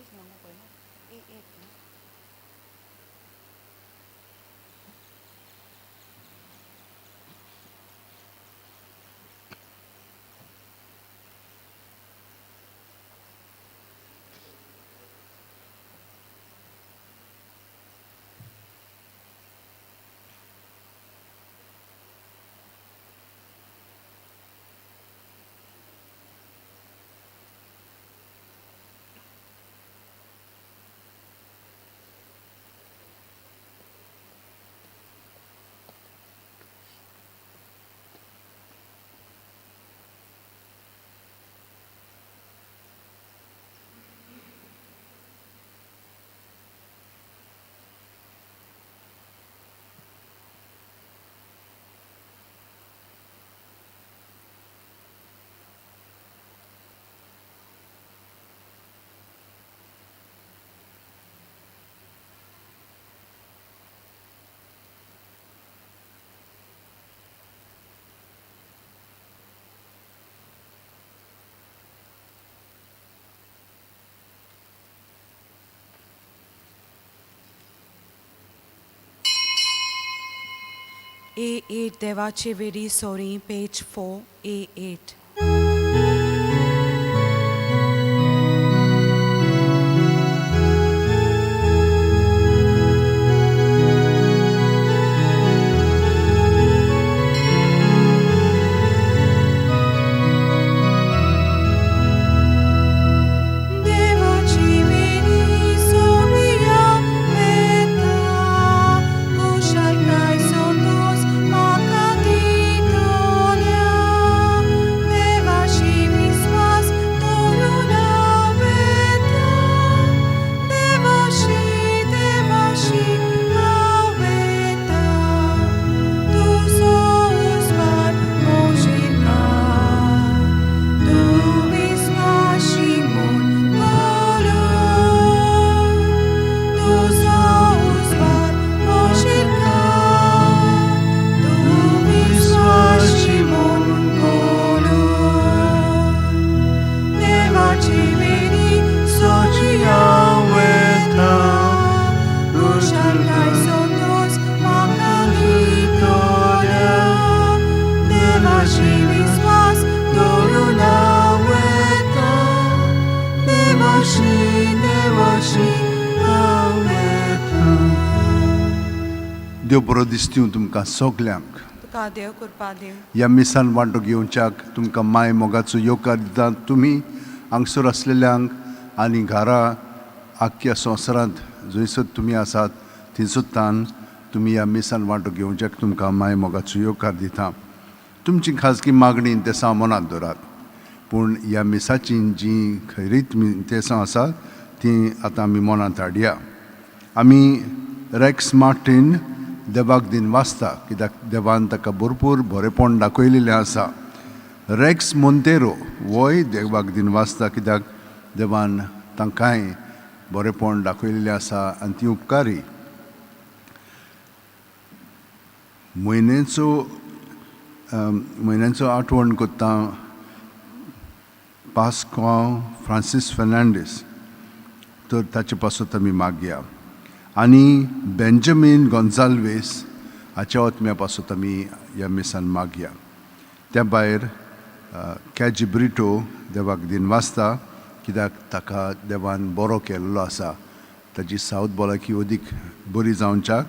पेज number पळय ना, A8 न्हू? A8 देवाचे वेरी सोरी, पेज 4, A8. देवाची वेरी सोबिया वेता, कुशलकाय संतोस म्हाका दितल्या. देवाशी विस्वास दवरून हांव वेता, देवाशी देवाशी हांव वेता. तुजो उजवाड मोजिल्कार, तूं विस्वाशी म्हूण कोलो. तुजो उजवाड मोजिल्कार, तूं विस्वाशी म्हूण कोलो. देवाची वेरी सोजिया वेता, कुशलकाय संतोस म्हाका दितल्या. देवाशी विस्वास दवरून हांव वेता, देवाशी देवाशी हांव वेता. देव बरो दिसतीव तुमकां सगल्यांक. तुका देव कृपा दिवं. ह्या मिसान वांटो घेवच्याक तुमकां माय मोगाचो येवकार दिता. तुमी हांगसर आसलेल्यांक आनी घरा आख्ख्या संवसारांत जंयसर तुमी आसात थंयसर तुमी ह्या मिसान वांटो घेवच्याक तुमकां माय मोगाचो येवकार दिता. तुमची खाजगी मागणी तेसां मनांत दवरात, पूण ह्या मिसाची जीं खैरीत तेसां आसात तीं आतां आमी मनांत हाडया. आमी रेक्स मार्टीन देवाक दिन वाचता कित्याक देवान ताका भरपूर बरेपण दाखयलेलें आसा. रेक्स मोंतेरो होय देवाक दिन वाचता कित्याक देवान तांकांय बरेपण दाखयलेलें आसा आनी ती उपकारी. म्हयन्याचो आठवण करता पास्कॉ फ्रांसीस फेर्नांडीस, तर ताचे पासत आमी मागया. आनी बेंजमीन गोन्जाल्वीस हाच्या आत्म्या पासत आमी ह्या मिसान मागया. त्या भायर कॅजी ब्रिटो देवाक दिन वाचता कित्याक ताका देवान बरो केल्लो आसा. ताजी सावथ भलायकी अदीक बरी जावच्याक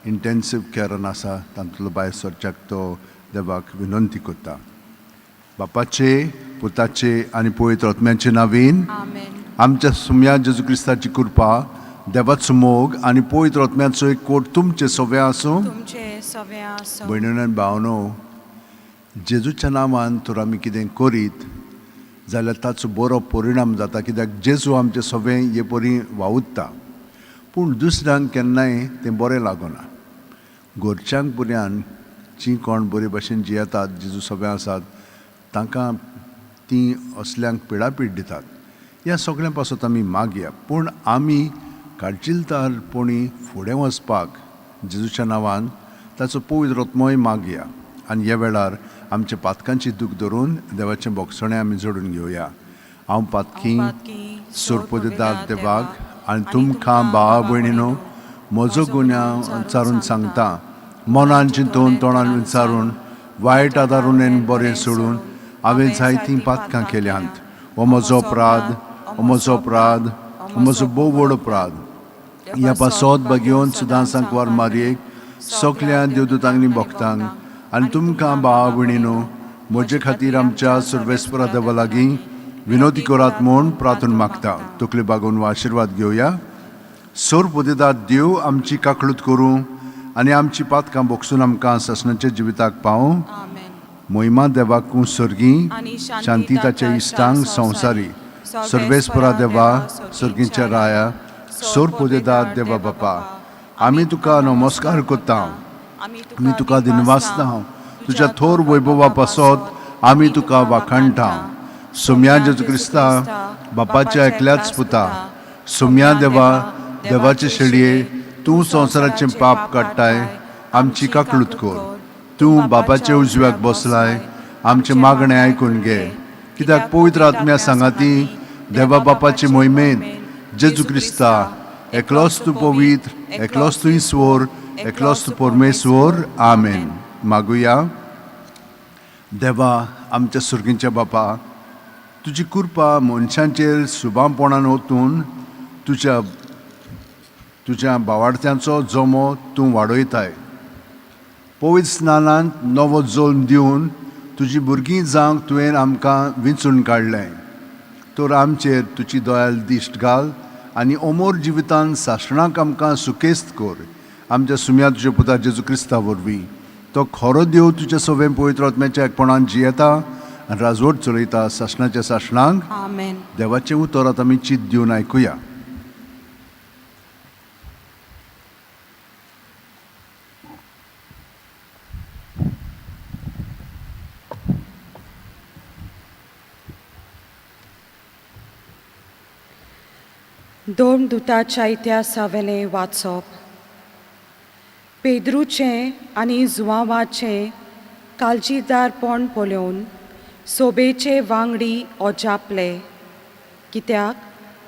इंटेन्सीव कॅरान आसा, तातूंतलो भायर सरच्याक तो देवाक विनंती करता. बापाचे, पुताचे आनी पवित्र आत्म्याचे नावीन. आमेन. आमच्या सुम्या जेजू क्रिस्ताची कृपा, देवाचो मोग आनी पवित्र आत्म्याचो एक कोट तुमचे सगळे आसूं. तुमचे सगळे आसूं. भयणीनो आनी भावनो, जेजूच्या नांवान तर आमी कितें करीत जाल्यार ताचो बरो परिणाम जाता कित्याक जेजू आमचे सगळें हे परी वावुरता. पूण दुसऱ्यांक केन्नाय तें बरें लागना. घरच्यांक पर्यान जीं कोण बरे भशेन जियेतात, जेजू सगळें आसात, तांकां तीं असल्यांक पिडापीड दितात. ह्या सगळ्यां पासत आमी मागया, पूण आमी काळजिलदारपणी फुडें वचपाक जेजूच्या नांवान ताचो पवित्र आत्मोय मागया. आनी ह्या वेळार आमच्या पातकांची दूख धरून देवाचें बोगसणें आमी जोडून घेवया. हांव पातकी सुरपुदेदार देवाक आनी तुमकां भावा भयणीनो म्हजो गुन्यांव विचारून सांगता. मनान चिंतून तोंडान विचारून वायट आदारून बरें सोडून हांवें जायतीं पातकां केल्यांत. हो म्हजो अपराध, हो म्हजो अपराध, हो म्हजो भोव व्हड अपराध. ह्या पासत बगेवन सुदां सांकवार मारयेक सगल्या देवदूतांनी भोगतांक आनी तुमकां भावा भयणीनो म्हजे खातीर आमच्या सुर्वेस्परा देवा लागीं विनोदी करात म्हूण प्रार्थना मागता. तकली बागोवन हो आशिर्वाद घेवया. सोर पुदेदार देव आमची काकळूत करूं आनी आमची पातकां बोगसून आमकां सासणाच्या जिविताक पावूं. मोहिमा देवाकू सर्गी, शांती ताच्या इश्टांक संवसारी. सर्वेस्परा देवा, सर्गीच्या राया, सोर पुदेदार देवा बापा, आमी तुका नमस्कार करता, आमी तुका दिनवासता. तुज्या थोर वैभवा पासत आमी तुका वाखाणटा. सोम्या जेजू क्रिस्ता, बापाच्या एकल्याच पुता, सोम्या देवा, देवाचे शेळये, तूं संवसाराचें पाप काडटाय, आमची काकळूत कर. तूं बापाच्या उजव्याक बसलाय, आमचें मागणें आयकून घे. कित्याक पवित्र आत्म्या सांगाती देवा बापाचे मोहिमेंत जेजू क्रिस्ता एकलोच तूं पवित्र, एकलोच तूं ईश्वर, एकलोच तूं परमेश्वर. आमेन. मागुया. देवा आमच्या सुर्गींच्या बापा, तुजी कृपा मनशांचेर सुबांपणान ओतून तुज्या तुज्या बावाडत्यांचो जमो तूं वाडयताय. पवित्र स्नानांत नवो जल्म दिवन तुजी भुरगीं जावंक तुवें आमकां विंचून काडलें. तर आमचेर तुजी दयाल दिश्ट घाल आनी अमोर जिवितान सासणाक आमकां सुखेस्त कर. आमच्या सुम्या तुज्या पुता जेजू क्रिस्ता वरवीं. तो खरो देव, तुज्या सवें पवित्र आत्म्याच्या एकपणान जियेता आनी राजवट चलयता सासणाच्या सासणाक. आमेन. देवाचें उतर आतां आमी चिंत दिवन आयकुया. दोन दुताच्या इतिहासावेलें वाचप. पेद्रूचें आनी जुवांवाचें काळजीदारपण पळोवन सोबेचे वांगडी ओजापले, कित्याक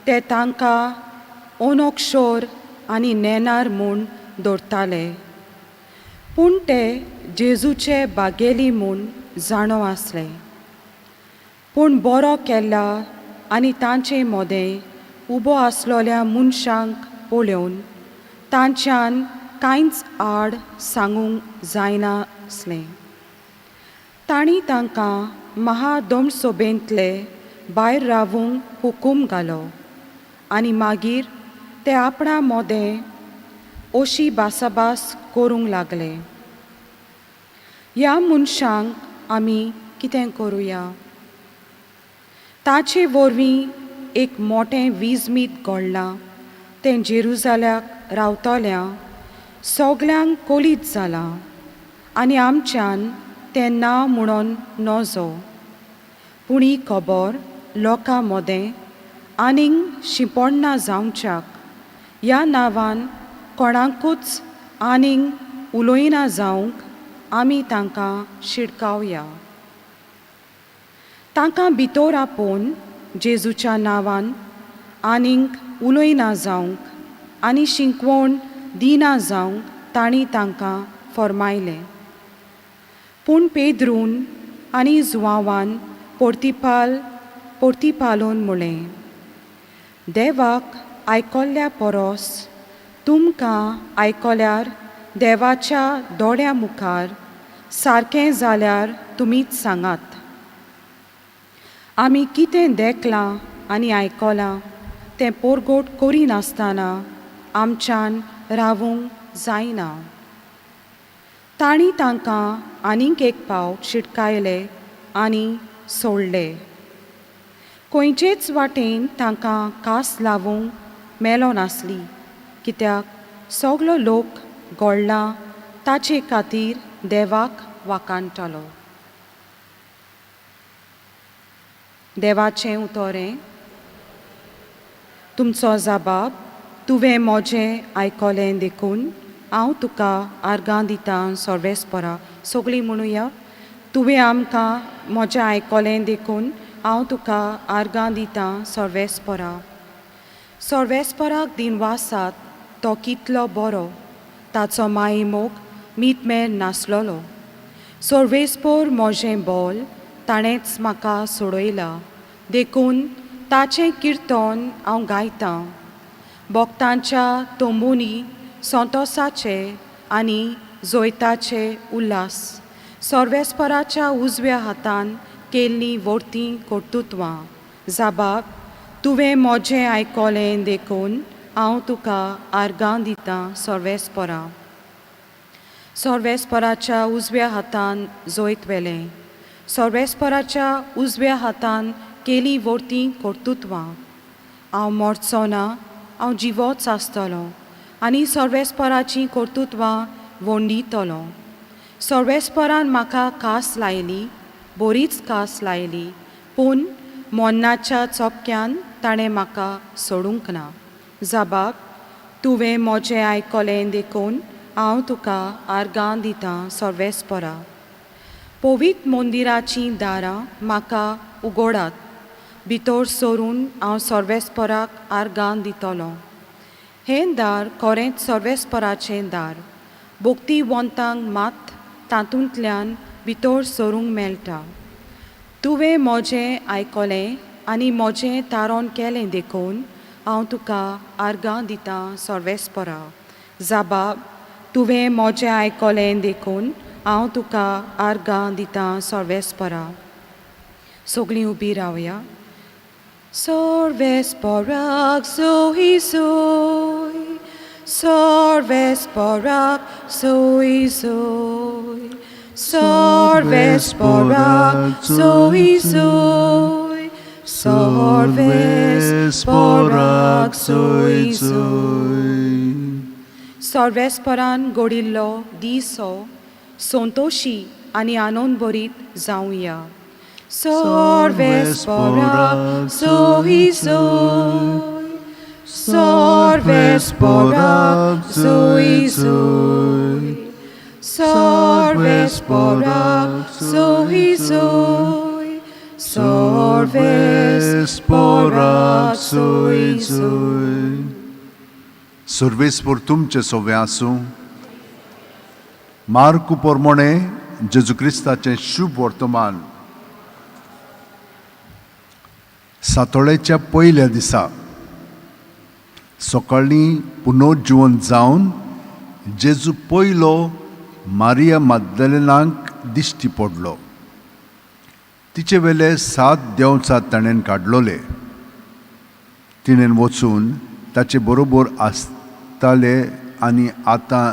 ते तांकां अनक्षोर आनी नेणार म्हूण दवरताले, पूण ते जेजूचे बागेली म्हूण जाणो आसले. पूण बरो केल्ला आनी तांचे मोदें उबो आसलोल्या मनशांक पळोवन तांच्यान कांयच आड सांगूंक जायनासलें. तांणी तांकां महादोमसोबेंतले भायर रावूंक हुकूम घालो आनी मागीर ते आपणा मोदें अशी भासाभास करूंक लागले, ह्या मनशांक आमी कितें करुया? ताचे वरवीं एक मोटें वीजमीत घडलां, तें जेरुजाल्याक रावतल्या सगल्यांक कोलीत जालां आनी आमच्यान तें ना म्हणून नजो. पूण ही खबर लोकां मदें आनीक शिंपडना जावच्याक ह्या नांवान कोणाकूच आनीक उलयना जावंक आमी तांकां शिडकावया. तांकां भितर आपोवन जेजूच्या नांवान आनीक उलयना जावंक आनी शिंकवण दिना जावंक तांणी तांकां फर्मायलें. पूण पेद्रून आनी जुवांवान पोर्तिपालोन म्हणलें, देवाक आयकल्ल्या परस तुमकां आयकल्यार देवाच्या दोळ्या मुखार सारकें जाल्यार तुमीच सांगात. आमी कितें देखलां आनी आयकलां तें पोरगोट करिनासतना आमच्यान रावूंक जायना. तांणी तांकां आनीक एक पावट शिटकायले आनी सोडले. खंयचेच वाटेन तांकां कास लावूंक मेळनासली, कित्याक सगलो लोक घोळ्ळा ताचे खातीर देवाक वाखाणटालो. देवाचें उतोरें. तुमचो जबाब तुवें म्हजें आयकलें देखून हांव तुका आर्गां दितां सर्वेस्परा. सगळीं म्हणुया, तुवें आमकां म्हजें आयकलें देखून हांव तुका आर्गां दितां सर्वेस्परा. सर्वेस्पराक दिनवासात, तो कितलो बरो, ताचो मायेमोग मीतमेर नासलोलो. सर्वेस्पोर म्हजें बोल, ताणेंच म्हाका सोडयला, देखून ताचें किर्तन हांव गायतां. भक्तांच्या तंबुनी संतोसाचे आनी जैताचे उल्हास, सर्वेस्पराच्या उजव्या हातान केल्लीं वर्तीं कर्तुत्वां. जाबाब, तुवें म्हजें आयकलें देखून हांव तुका आर्गां दितां सर्वेस्परा. सर्वेस्पराच्या उजव्या हातान जैत व्हेलें, सर्वेस्पराच्या उजव्या हातान केली वर्तीं कर्तुत्वां. हांव मरचो ना, हांव जिवोच आसतलो आनी सर्वेस्पराचीं कर्तुत्वां वंडितलो. सर्वेस्परान म्हाका कास लायली, बरीच कास लायली, पूण मोन्नाच्या चोपक्यान ताणें म्हाका सोडूंक ना. जाबाब, तुवें म्हजें आयकलें देखून हांव तुका आर्गां दितां सर्वेस्परा. पवित्र मंदिराचीं दारां म्हाका उगडात, भितर सरून हांव सर्वेस्पराक आर्गां दितलो. हें दार खरेंच सर्वेस्पराचें दार, भक्तिवंतांक मात तातूंतल्यान भितर सरूंक मेळटा. तुवें म्हजें आयकलें आनी म्हजें तारण केलें देखून हांव तुका आर्गां दितां सर्वेस्परा. जाबाब, तुवें म्हजें आयकलें देखून हांव तुका आर्गां दितां सर्वेस्परा. सगळीं उबी रावया. सर्वेस्पराक सोय सोय, सर्वेस्पराक सोय सोय, सर्वेस्पराक सोय सोय, सर्वेस्पराक सोय सोय. सर्वेस्परान घडिल्लो दीस हो, संतोशी आनी आनंद भरीत जावया. सर्वेस्पराक सोय सोय, सर्वेस्पराक सोय सोय, सर्वेस्पराक सोय सोय, सर्वेस्पराक सोय सोय. सर्वेस्पोर तुमचे सोवे आसूं. मार्कू पोरमोणे जेजू क्रिस्ताचें शुभ वर्तमान. सातोळ्याच्या पयल्या दिसा सकाळीं पुनर्जिवन जावन जेजू पयलो मारिया माद्दलेनाक दिश्टी पडलो. तिचे वेले 7 देंवचार ताणें काडलोले. तिणें वचून ताचे बरोबर आसताले आनी आतां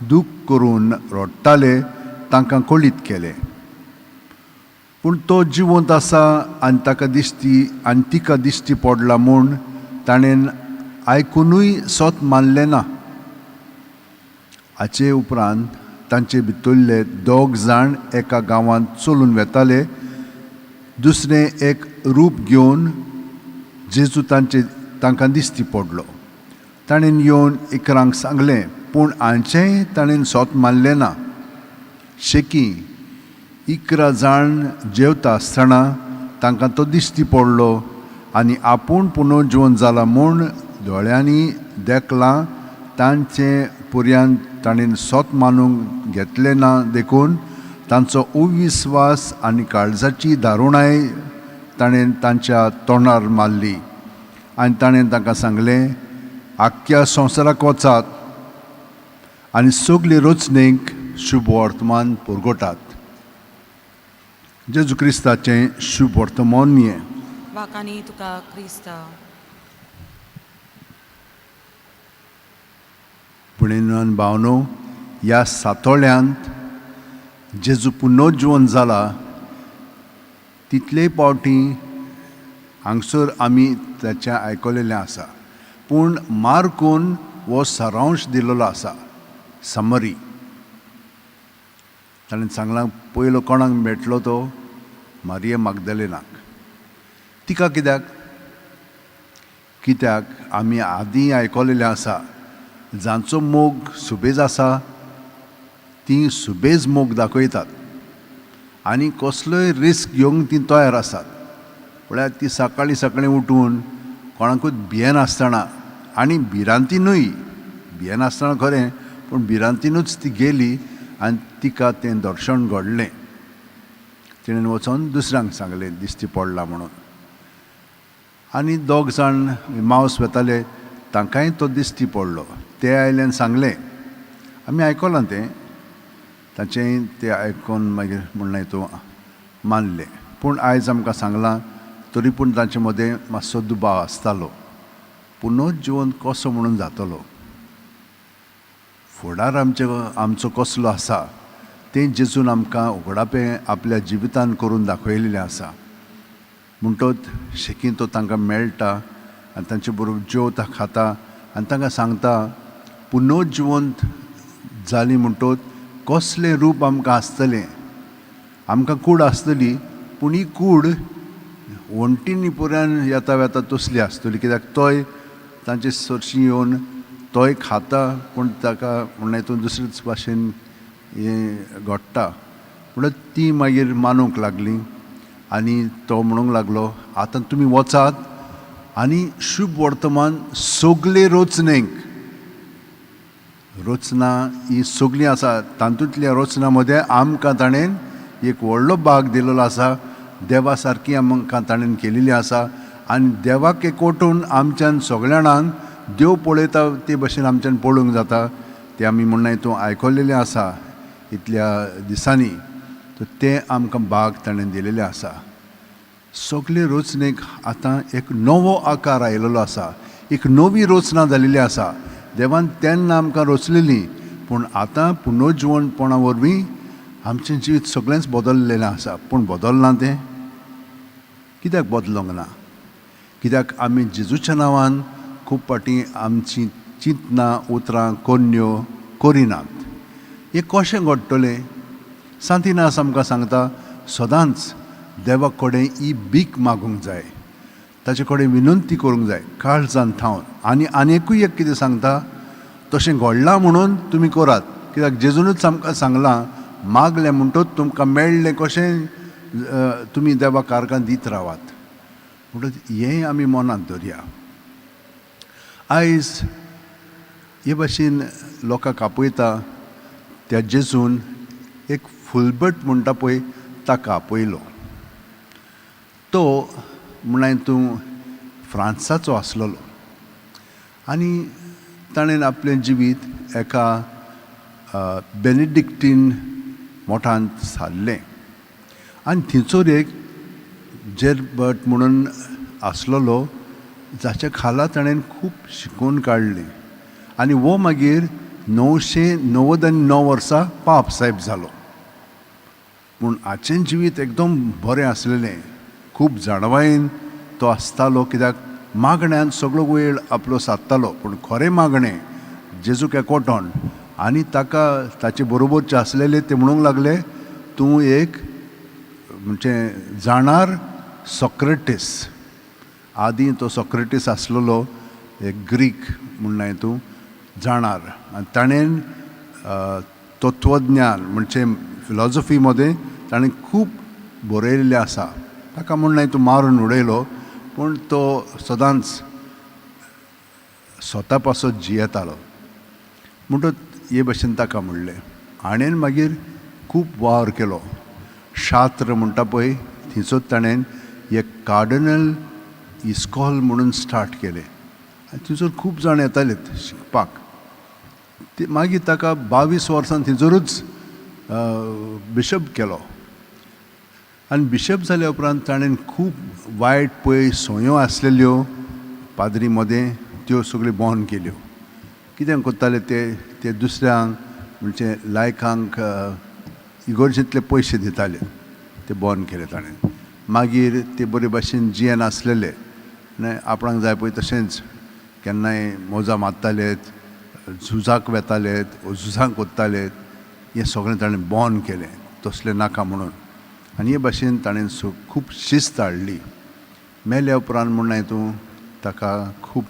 दूख करून रडटाले तांकां कळीत केलें. पूण तो जिवंत आसा आनी ताका दिश्टी आनी तिका दिश्टी पडला म्हूण ताणें आयकुनूय सत मानलें ना. हाचे उपरांत तांचे भितरले 2 जाण एका गांवांत चलून वेताले. दुसरें एक रूप घेवन जेजू तांकां दिश्टी पडलो. ताणें येवन 11 सांगलें, पूण हांचेंय ताणें सत मानलें ना. शेकी 11 जाण जेवता आसतना तांकां तो दिश्टी पडलो आनी आपूण पुनर्जिवन जाला म्हूण दोळ्यांनी देखलां. तांचे पुर्यान ताणें सत मानूंक घेतलें ना, देखून तांचो अविस्वास आनी काळजाची दारुणाय ताणें तांच्या तोंडार मारली. आनी ताणें तांकां सांगलें, आख्ख्या संवसाराक वचात आनी सगळे रचणेक शुभ वर्तमान पुरगोटात. जेजू क्रिस्ताचें शुभ वर्तमान हें. वाकानी तुका क्रिस्ता. भयणीनो भावनो, ह्या सातोळ्यांत जेजू पुनर्जिवन जाला तितले पावटी हांगसर आमी ताचें आयकलेलें आसा. पूण मार्कून हो सारांश दिलेलो आसा, समरी. ताणें सांगलां पयलो कोणाक मेळटलो तो मारिया मागदलेनाक. तिका कित्याक? कित्याक आमी आदीं आयकलेलें आसा, जांचो मोग सुबेज आसा तीं सुबेज मोग दाखयतात आनी कसलोय रिस्क घेवंक तीं तयार आसात. म्हळ्यार ती सकाळीं सकाळीं उठून कोणाकूच भियेनासतना आनी भिरांतीनूय, भियेनासतना खरें पूण भिरांतीनूच ती गेली आनी तिका तें दर्शन घडलें. तिणें वचोन दुसऱ्यांक सांगलें दिश्टी पडला म्हणून. आनी दोग जाण मावस वेताले तांकांय तो दिश्टी पडलो. ते आयले आनी सांगलें, आमी आयकलां तें, ताचें तें आयकून मागीर म्हणलें तूं मानलें. पूण आयज आमकां सांगलां तरी पूण तांचे मदें मातसो दुबाव आसतालो, पुनर्जिवन कसो म्हणून जातलो, फुडार आमचो कसलो आसा तें जेजून आमकां उगडापें आपल्या जिवितान करून दाखयलेलें आसा. म्हणटत शेकीं तो तांकां मेळटा आनी तांचे बरोबर जेवता खाता आनी तांकां सांगता पुनर्जिवंत जाली म्हणटत कसलें रूप आमकां आसतलें. आमकां कूड आसतली पूण ही कूड वण्टींनी पुरान येता वेता तसली आसतली, कित्याक तोय तांचे सरशी येवन तोय खाता पूण ताका म्हणल्यार हितून दुसरेच भाशेन हें घडटा. म्हणल्यार ती मागीर मानूंक लागली आनी तो म्हणूंक लागलो आतां तुमी वचात आनी शुभ वर्तमान सगळे रचनेक, रचना ही सगळीं आसा तातूंतल्या रचना मदें आमकां ताणें एक व्हडलो भाग दिलेलो आसा, देवा सारकी आमकां ताणें केलेली आसा आनी देवाक एकवटून आमच्यान सगळ्या जाणांक देव पळयता ते भशेन आमच्यान पळोवंक जाता. तें आमी म्हणणें तूं आयकलेलें आसा इतल्या दिसांनी, तर तें आमकां भाग ताणें दिलेलें आसा. सगळे रचनेक आतां एक नवो आकार आयलेलो आसा, एक नवी रचना जालेली आसा. देवान तेन्ना आमकां रचलेली पूण आतां पुनर्जिवनपणा वरवीं आमचें जिवीत सगळेंच बदललेलें आसा. पूण बदलना तें कित्याक बदलोंक ना? कित्याक आमी जेजूच्या नांवान खूब फावटी आमची चिंतनां उतरां कोन्न्यो करिनात. हें कशें घडटलें? सांतिनास आमकां सांगता सदांच देवा कडेन ही भीक मागूंक जाय, ताचे कडेन विनंती करूंक जाय काळजान थावन. आनी आनिकूय एक कितें सांगता, तशें घडलां म्हणून तुमी करात, कित्याक जेजूनच आमकां सांगलां मागलें म्हणटच तुमकां मेळ्ळें कशें तुमी देवा कारकां दीत रावात. म्हणटच हें आमी मनांत धरया. आयज हे भाशेन लोकांक आपयता त्या जेजून एक फुलबट म्हणटा पळय ताका आपयलो. तो म्हणल्यार तूं फ्रांसाचो आसलेलो आनी ताणें आपलें जिवीत एका बेनेडिक्टीन मठांत सारलें आनी थंयसर एक जेरबट म्हणून आसलेलो जाच्या खाला ताणें खूब शिकून काडलें आनी हो मागीर 999 वर्सां पाप सायब जालो. पूण हाचें जिवीत एकदम बरें आसलेलें, खूब जाणवायेन तो आसतालो, कित्याक मागण्यान सगळो वेळ आपलो सादतालो. पूण खरें मागणें जेजूक एकवटोन आनी ताका ताचे बरोबरचे आसलेले ते म्हणूंक लागले तूं एक म्हणजे जाणार सॉक्रेटीस. आदीं तो सॉक्रेटीस आसलेलो एक ग्रीक म्हणलें तूं जाणार आनी ताणें तत्वज्ञान म्हणजे फिलॉजॉफी मदें ताणें खूब बरयल्लें आसा. ताका म्हणलें तूं मारून उडयलो पूण तो सदांच स्वता पासत जियेतालो. म्हणटच हे भशेन ताका म्हणलें. हाणें मागीर खूब वावर केलो. शास्त्र म्हणटा पळय थंयसर ताणें एक कार्डिनल इस्कॉल म्हणून स्टार्ट केलें आनी थंयसर खूब जाण येताले शिकपाक. ते मागीर ताका 22 वर्सां थंयसरूच बिशप केलो आनी बिशप जाल्या उपरांत ताणें खूब वायट पळय संयो आसलेल्यो पाद्री मदें त्यो सगळ्यो बंद केल्यो. कितें करताले ते ते दुसऱ्यांक म्हणजे लायकांक इगर्जेंतले पयशे दिताले, ते बंद केले ताणें. मागीर ते बरे भाशेन जियेनासलेले, आपणाक जाय पळय तशेंच केन्नाय मोजा मारताले, झुजाक वेताले, झुजांक वताले, हें सगळें ताणें बंद केलें तसलें नाका म्हणून. आनी हे भाशेन ताणें खूब शिस्त हाडली. मेल्या उपरांत म्हणलें तूं ताका खूब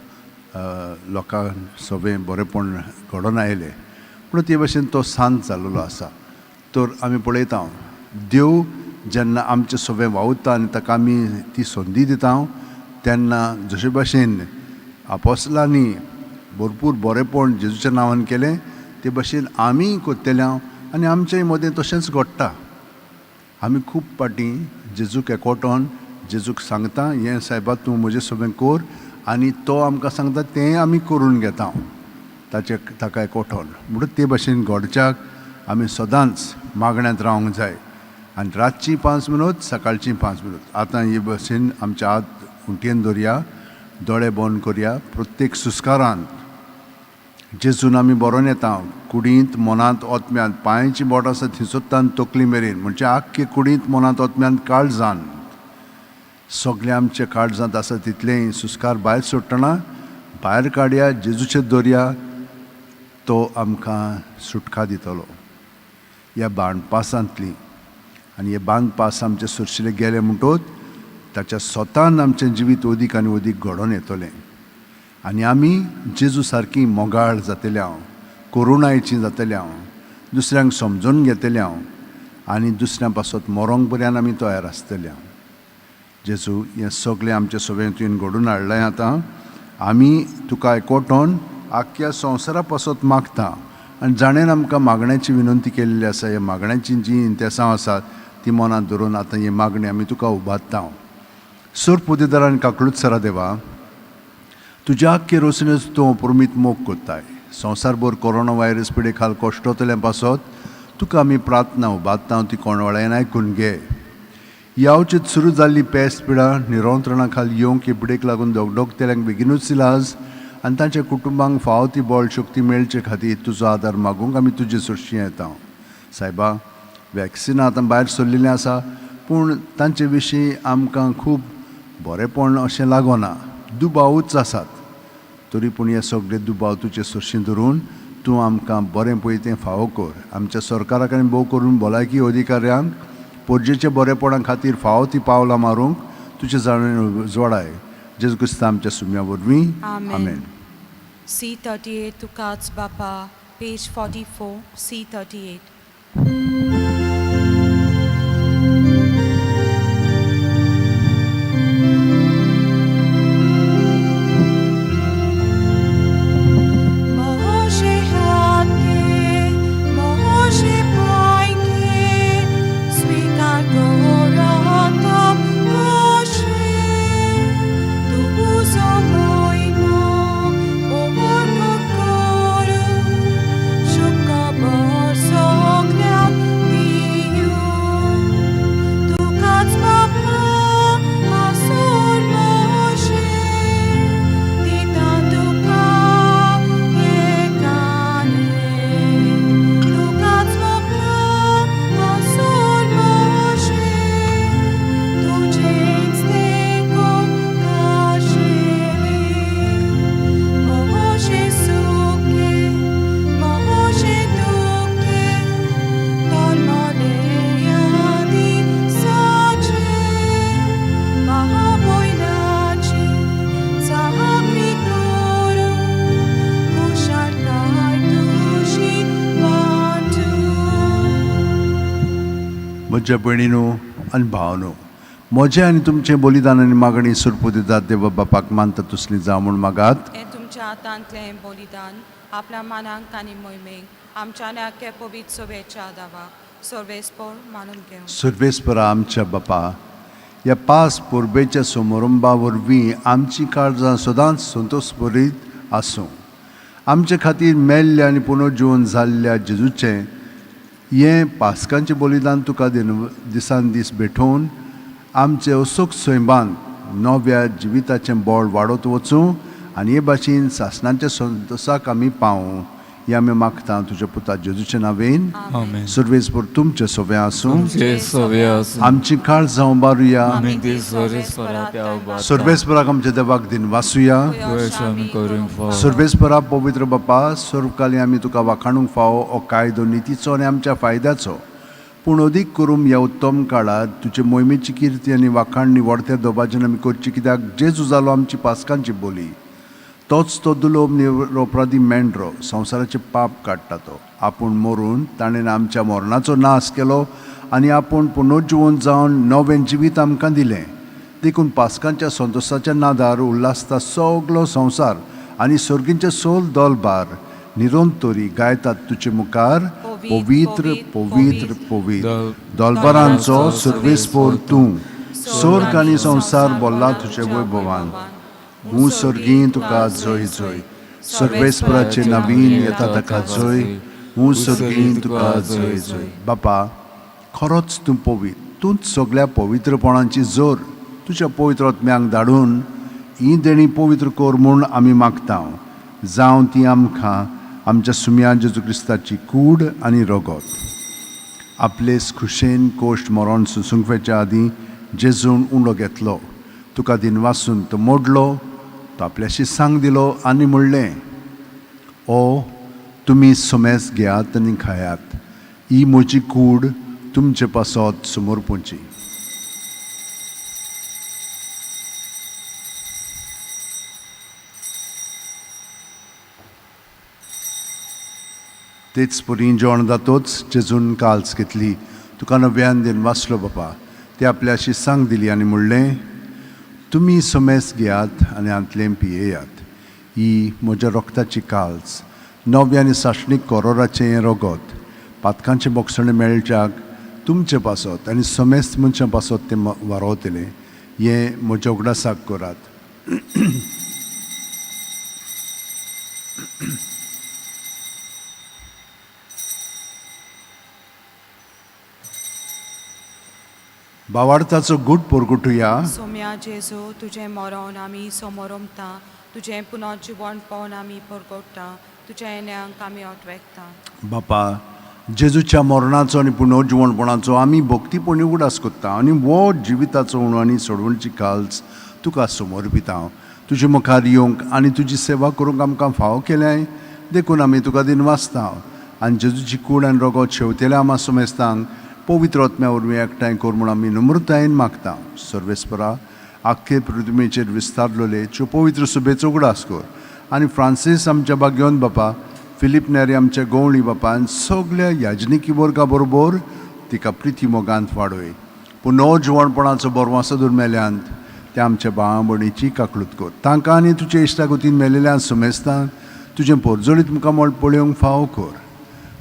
लोकांक सगळें बरेंपण घडोवन आयलें. पूण ते भाशेन तो शांत जाल्लो आसा. तर आमी पळयता देव जेन्ना आमचें सगळें वावुरता आनी ताका आमी ती संदी दिता तेन्ना जशे भाशेन आपोसलांनी भरपूर बरेंपण जेजूच्या नांवान केलें ते भाशेन आमीय करतले आनी आमचे मदें तशेंच घडटा. आमी खूब फावटी जेजूक एकवटोन जेजूक सांगता हें सायबा तूं म्हजें सगळें कर आनी तो आमकां सांगता तें आमी करून घेता ताचे ताका एकवटोन. म्हणून ते भाशेन घडच्याक आमी सदांच मागण्यांत रावंक जाय आनी रातची 5 मिनट सकाळची 5 मिनट. आतां हे भाशेन आमच्या हात उंटयेन दवरया, दोळे बंद करया. प्रत्येक सुस्कारान जेजून आमी बरोवन येता कुडींत मनांत ओतम्यांत पांयची बोट आसा थंयसरतान तकली मेरेन म्हणजे आख्खे कुडींत मनांत ओतम्यांत काळजान सगळें आमच्या काळजांत आसा तितलेंय सुस्कार भायर सोडटना भायर काडया, जेजूचेर दवरया, तो आमकां सुटका दितलो ह्या बांदपासांतली. आनी हे बांदपास आमचे सुरशिले गेले म्हणटोच ताच्या स्वतान आमचें जिवीत अदीक आनी अदीक घडोवन येतलें आनी आमी जेजू सारकी मोगाळ जातले हांव, करुणायची जातले हांव, दुसऱ्यांक समजून घेतले हांव आनी दुसऱ्यां पासत मरोंक पर्यंत आमी तयार आसतले हांव. जेजू हें सगळें आमचें सगळें तुवें घडोवन हाडलें. आतां आमी तुका एकवटोन आख्ख्या संवसारा पासत मागता आनी जाणेन आमकां मागण्याची विनंती केल्ली आसा ह्या मागण्याची जी इंतेसांव आसात ती मनांत धरून आतां ही मागणी आमी तुका उबारता. सोर पुदेदारान काकळूत सरा देवा, तुज्या आख्खे रोसणेच तूं अपरमीत मोग करताय. संवसारभर कोरोना व्हायरस पिडे खाल कश्टोतल्या पासत तुका आमी प्रार्थना उबारता, ती कोणवाळ्यान आयकून घे. यावचेत सुरू जाल्ली पेस्त पिडा निरंत्रणा खाल येवंक हे पिडेक लागून धगधगतेल्यांक बेगिनूच इलाज आनी तांच्या कुटुंबांक फावो ती बळ शक्ती मेळचे खातीर तुजो आदार मागूंक आमी तुजे सरशी येता. सायबा, वॅक्सिनां आतां भायर सरलेलीं आसा पूण तांचे विशीं आमकां खूब बरेंपण अशें लागना, दुबावूच आसात. तरी पूण हे सगळे दुबाव तुजे सरशी धरून तूं आमकां बरें पळय तें फावो कर. आमच्या सरकाराक आनी भोव करून भलायकी अधिकाऱ्यांक पोरजेच्या बरेपणा खातीर फावो ती पावलां मारूंक तुजे जाणून जोडाय. जेजू क्रिस्ता आमच्या सुम्या वरवीं, आमेन. C38 तुकाच बापा, पेज 44, C38. म्हज्या भयणीनो आनी भावनो, म्हजें आनी तुमचें बलिदान आनी मागणी सुरपुदिदात देवा बापाक मानता तसली जावं म्हूण मागात. हें तुमच्या हातांतलें बलिदान आपल्या मानांक आनी मोहिमेक आमच्या आनी आख्या पवित्र सभेच्या दावाक सर्वेस्पोर मानून घेवं. सर्वेस्परा आमच्या बापा, ह्या पास परबेच्या समारंभा वरवीं आमची काळजां सदांच संतोश भरीत आसूं. आमचे खातीर मेल्ल्या आनी पुनर्जिवन जाल्ल्या जेजूचें हें पास्कांचें बलिदान तुका दिसान दीस भेटोवन आमचे असोक सैमान नव्या जिविताचें बळ वाडत वचूं आनी हे भाशेन सासणाच्या संतोसाक आमी पावूं. हें आमी मागता तुज्या पुता जेजूच्या नांवेन. आमेन. सर्वेस्पर तुमचें सोबें आसूं. तुमचे सोबे आसूं. आमची काळजां उबारुया. आमी ती सर्वेस्परा त्या उबारता. सर्वेस्पराक आमच्या देवाक दिनवासुया. अशें आमी करूंक फावो. सर्वेस्परा पवित्र बापा, सर्वकाली आमी तुका वाखाणूंक फावो हो कायदो नितीचो आनी आमच्या फायद्याचो, पूण अदीक करून ह्या उत्तम काळार तुजे मोहिमेची किर्ती आनी वाखाण निवडत्या दोबाजेन आमी करची, कित्याक जेजू जालो आमची पास्कांची बोली. तोच तो दुलोब निरोपराधी मेंढरो संवसाराचें पाप काडटा तो आपूण मरून ताणें आमच्या मरणाचो नाश केलो आनी आपूण पुनर्जिवन जावन नवें जिवीत आमकां दिलें. देखून पास्कांच्या संतोशाच्या नादार उल्हासता सगलो संवसार आनी सर्गींचे सोल दोलबार निरंतरी गायतात तुजे मुखार पवित्र पवित्र पवित्र दोलबारांचो सर्वेस्पोर तूं. स्वर्ग आनी संवसार बोल्ला तुजे वैभवान. हूं सर्गीं तुका जय जय. सर्वेस्पराचे नवीन येता ताका जय. हूं सर्गीं तुका जय जय. बापा खरोच तूं पवित्र, तूंच सगळ्या पवित्रपणाची जोर. तुज्या पवित्र आत्म्यांक धाडून ही देणी पवित्र कर म्हूण आमी मागता. जावं ती आमकां आमच्या सुम्या जेजू क्रिस्ताची कूड आनी रगत. आपले खुशेन कोश्ट मरण सुसुंकवेच्या आदीं जेजून उंडो घेतलो, तुका दिनवासून तो मोडलो, तो आपल्याशी सांग दिलो आनी म्हणलें, ओ तुमी सोमेस घेयात आनी खायात, ही म्हजी कूड तुमचे पासत समर्पूंची. तेच परी जेवण जातोच जेजून काल्स घेतली, तुका नव्यान दिन वाचलो बापा, ते आपल्याशी सांग दिली आनी म्हणलें, तुमी सोमेस घेयात आनी हांतलें पियेयात, ही म्हज्या रोगताची काल्स, नव्या आनी सासणीक कोरोराचें हें रगत, पातकांचें बोगसणें मेळच्याक तुमचे पासत आनी सोमेस्त मनशां पासत तें वारोवतलें. हें म्हज्या उगडासाक करात. भावार्थाचो गूट पोरगुटुया. सोम्या जेजू तुजें मरण आमी समोरमता, तुजें पुनर्जिवण पवन आमी परगोडटा, तुज्या येण्यांक आमी अटवेकता. बापा जेजूच्या मरणाचो आनी पुनर्जिवणपणाचो आमी भक्तीपणी उगडास कोत्ता आनी वो जिविताचो उणो आनी सोडवणची काल्स तुका समर्पिता. तुजे मुखार येवंक आनी तुजी सेवा करूंक आमकां फावो केल्याय देखून आमी तुका दिनवासता आनी जेजूची कूड आनी रगत शेवतेल्या आमा समेस्तांक पवित्र आत्म्या वरवीं एकठांय कर म्हूण आमी नम्रतायेन मागता. सर्वेस्परा आख्खे पृथ्वीचेर विस्तारलेले त्यो पवित्र सुबेचो उगडास कर आनी फ्रांसीस आमच्या बाग्योन बापा, फिलीप नेरी आमच्या गवळी बापा आनी सगल्या याजनिकी वर्गा बरोबर तिका प्रिती मोगांत वाडय. पुनर्जिवणपणाचो बरवासो दुर्मेल्यांत त्या आमच्या भावा भयणीची काकळूत कर. तांकां आनी तुजे इश्टागतीन मेलेल्या समेस्तांक तुजें पोरजोळीत मुखामळ पळोवंक फावो कर.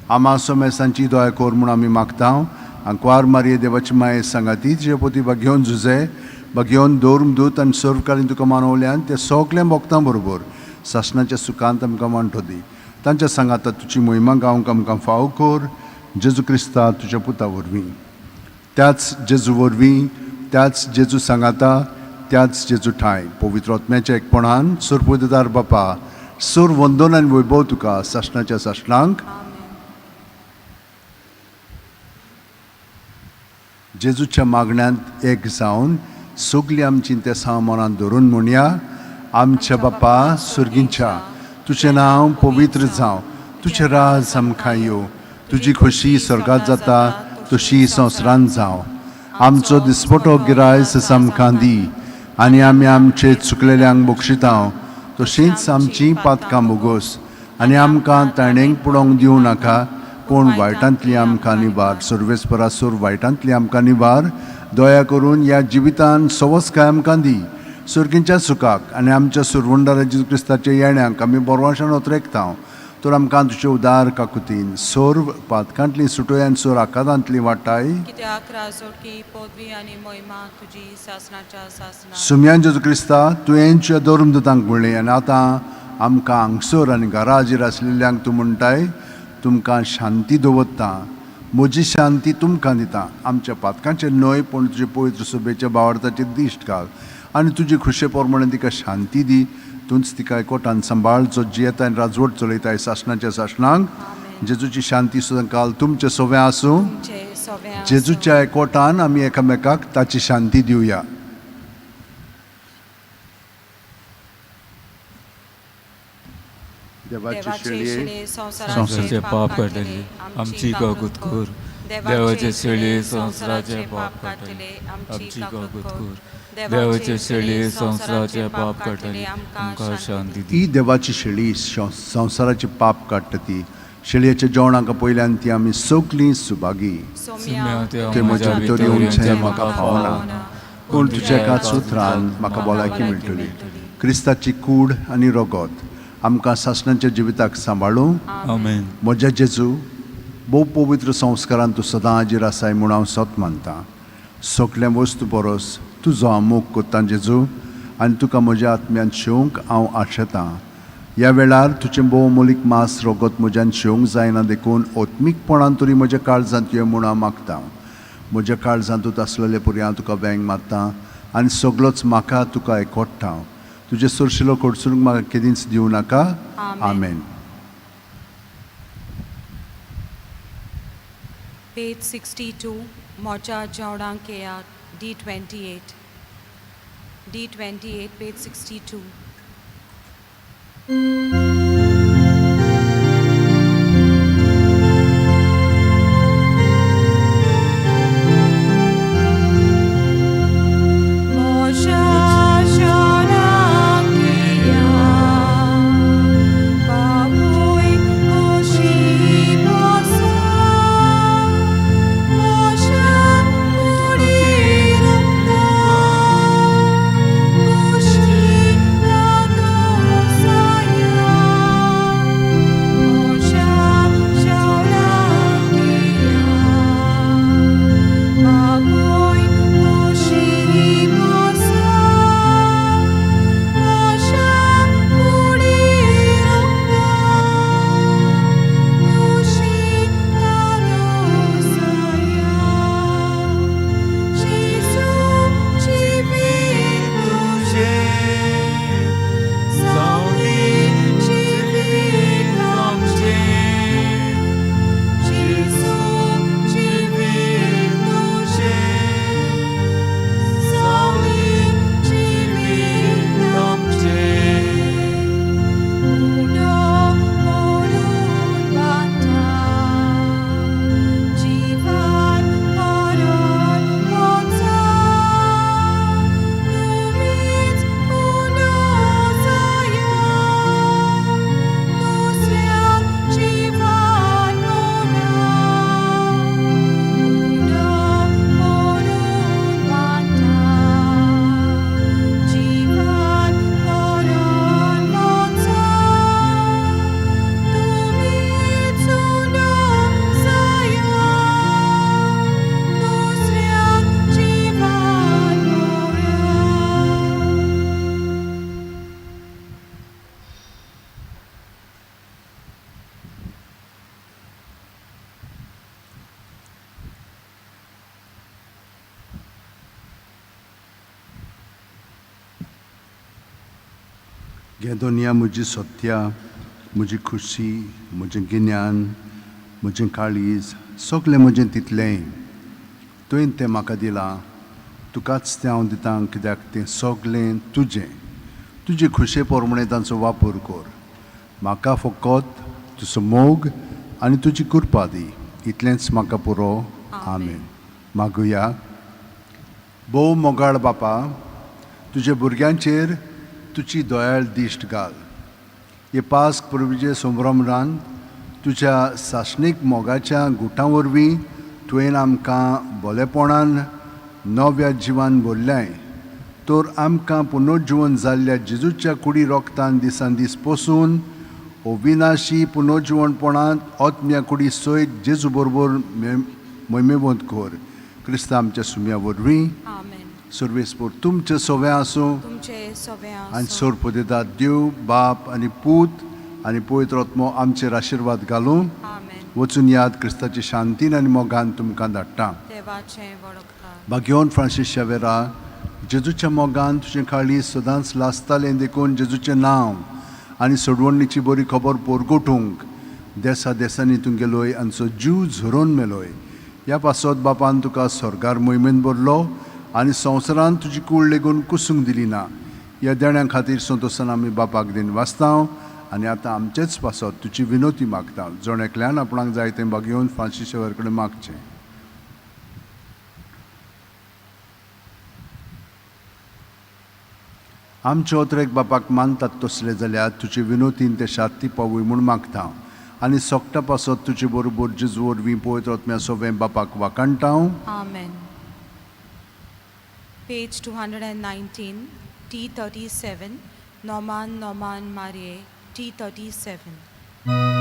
आमा समेस्तांची दया कर म्हूण आमी मागता. आंकवार मारये देवाची माये सांगाती तुजे पोती बागेवन झुजे बागेवन दवरून दूत आनी सर्वकालीन तुका मानवल्यान ते सगळ्या भक्तां बरोबर सासणाच्या सुखांत आमकां वांटो दी. तांच्या सांगाता तुजी मोहिमा गावंक आमकां फावो कर. जेजू क्रिस्ता तुज्या पुता वरवीं, त्याच जेजू वरवीं, त्याच जेजू सांगाता, त्याच जेजू ठांय पवित्र आत्म्याच्या एकपणान सरपुदार बापा सूर वंदन आनी वैभव तुका सासणाच्या सासणांक. जेजूच्या मागण्यांत एक जावन सगलीं आमचीं तेसां मनांत धरून म्हणया. आमच्या बापा सुर्गींच्या, तुजें नांव पवित्र जावं, तुजें राज आमकां येवं, तुजी खोशी स्वर्गात जाता तशी संवसारांत जावं. आमचो दिसपटो गिरायस आमकां दी आनी आमी आमचे चुकलेल्यांक बक्षिता तशींच आमचीं पातकां बोगोस आनी आमकां ताणेंक पडोवंक दिवं नाका, पूण वायटांतली आमकां निवार. सर्वेस्परा सूर वायटांतली आमकां निवार. दया करून ह्या जिवितान सवसकाय आमकां दी. सुर्गींच्या सुखाक आनी आमच्या सुरवंडारा जेजू क्रिस्ताच्या येण्याक आमी बरवाशान ओतरेकता. तर आमकां तुजे उदार काकुतीन सर्व पातकांतली सुटोय आनी सोर आकादांतली वाटाय. कित्याक राजोडकी पदवी आनी मोहिमा तुजी सासणाच्या सासणा. सुम्यान जेजू क्रिस्ता तुवें दवरून दुतांक म्हणलें आनी आतां आमकां हांगसर आनी घरा हाजीर आसलेल्यांक तूं म्हणटाय, तुमकां शांती दवरता, म्हजी शांती तुमकां दिता. आमच्या पातकांचेर न्हय पूण तुजे पवित्र सभेच्या भावार्थाचेर दिश्ट घाल आनी तुजी खुशे प्रमाणे तिका शांती दी. तूंच तिका एकवटान सांबाळ, जो जियेता आनी राजवट चलयताय सासणाच्या सासणांक. जेजूची शांती सुद्दां काल तुमचें सोवें आसूं. तुमचे सोवें आसूं. जेजूच्या एकवटान आमी एकामेकाक ताची शांती दिवया. देवाचे देवाचे शेळये शेळये संवसाराचे पाप काडटले आमची काकूत कर. देवाचे शेळये संवसाराचे पाप काडटले आमची काकूत कर. देवाचे शेळये संवसाराचे पाप काडटले, आमकां शांती दी. ही देवाची शेळी संवसाराचे पाप काडटा ती शेळयेच्या जेवणाक पयल्यान ती आमी सगलीं सुभागी. सुम्या, ते म्हज्या भितर येवचें म्हाका फावना, पूण तुज्या एकाच उतरान म्हाका भलायकी मेळटली. क्रिस्ताची कूड आनी रगत आमकां सासणाच्या जिविताक सांबाळूं. आमेन. म्हज्या जेजू, भोव पवित्र संस्कारान तूं सदां हाजीर आसाय म्हूण हांव सत मानतां. सगल्या वस्तू परस तुजो हांव मोग कोत्तां जेजू, आनी तुका म्हज्या आत्म्यान शेवंक हांव आशेतां. ह्या वेळार तुजें भोव मोलीक मांस रगत म्हज्यान शेवंक जायना, देखून आत्मीकपणान तरी म्हज्या काळजांत यो म्हूण हांव मागतां. म्हज्या काळजांतूच आसलेले पुरी हांव तुका वेंग मारतां आनी सगलोच म्हाका तुका एकवडटा. तुजें सोरशिलो कडसून म्हाका केदींच दिवं नाका. आमेन. पेज 62, म्हज्या जेवणाक येयात, D28, D28, page 62. म्हज्या जेवणाक येयात, बापूय खोशी बसा, म्हज्या कुडीर रगतान खोशी दादोसाया. म्हज्या जेवणाक येयात, बापूय खोशी बसा, म्हज्या कुडीर रगतान खोशी दादोसाया. जेजू जिवीत तुजें, जावंदी जिवीत आमचें. जेजू जिवीत तुजें, जावंदी जिवीत आमचें. उडो मोडून वाटा, जिवान मरण वचा, तुमीच उलो जाया, दुसऱ्याक जिवान मरण. उडो मोडून वाटा, जिवान मरण वचा, तुमीच उलो जाया, दुसऱ्याक जिवान मरण. घे दोनया म्हजी सत्या, म्हजी खुशी, म्हजें गिन्यान, म्हजें काळीज, सगलें म्हजें तितलेंय तुवें तें म्हाका दिलां. तुकाच तें हांव दितां, कित्याक तें सगलें तुजें. तुजे खुशे प्रमाणें तांचो वापर कर. म्हाका फकत तुजो मोग आनी तुजी कृपा दी, इतलेंच म्हाका पुरो. आमेन. मागुया. भोव मोगाळ बापा, तुज्या भुरग्यांचेर तुजी दयाळ दिश्ट घाल. हे पास्क पुर्वीचे संभ्रमरान तुज्या सासणीक मोगाच्या गुटां वरवीं तुवें आमकां भोलेपणान नव्या जिवान भरल्याय, तर आमकां पुनर्जिवन जाल्ल्या जेजूच्या कुडी रोगतान दिसान दीस पोसून अविनाशी पुनर्जिवनपणांत आत्म्या कुडी सयत जेजू बरोबर मैमेवंत कर, क्रिस्ता आमच्या सुम्या वरवीं. आमेन. सर्वेस्पोर तुमचें सवें आसूं. तुमचे सगळे आनी आसूं. सोरपदेता देव बाप आनी पूत आनी पवित्र आत्मो आमचेर आशिर्वाद घालूं. आमेन. वचून याद, क्रिस्ताची शांतीन आनी मोगान तुमकां धाडटा. देवाचें वळखता. भाग्योन फ्रांसीस शावेरा, जेजूच्या मोगान तुजें काळीज सदांच लासतालें, देखून जेजूचें नांव आनी सोडवणीची बरी खबर पोरगोटूंक देसा देसांनी तूं गेलोय आनी सो जीव झरोवन मेलोय. ह्या पासत बापान तुका स्वर्गार मोहिमेन भरलो आनी संवसारान तुजी कूड लेगून कुसूंक दिली ना. ह्या देण्या खातीर संतोसान आमी बापाक दिन वाचता आनी आतां आमचेच पासत तुजी विनोती मागता. जण एकल्यान आपणाक जाय तें भाग्योवन फ्रांसीस शावेर कडेन मागचें. आमच्या अत्रेक बापाक मानतात तसले जाल्यार तुजे विनोतीन ते शांती पावूय म्हूण मागता आनी सोकटा पासत तुजे बरोबर जेजू वरवीं पवित्र आत्म्या सोवें बापाक वाखाणटा. Amen. Page 219, T37, Norman Norman Marie, T37.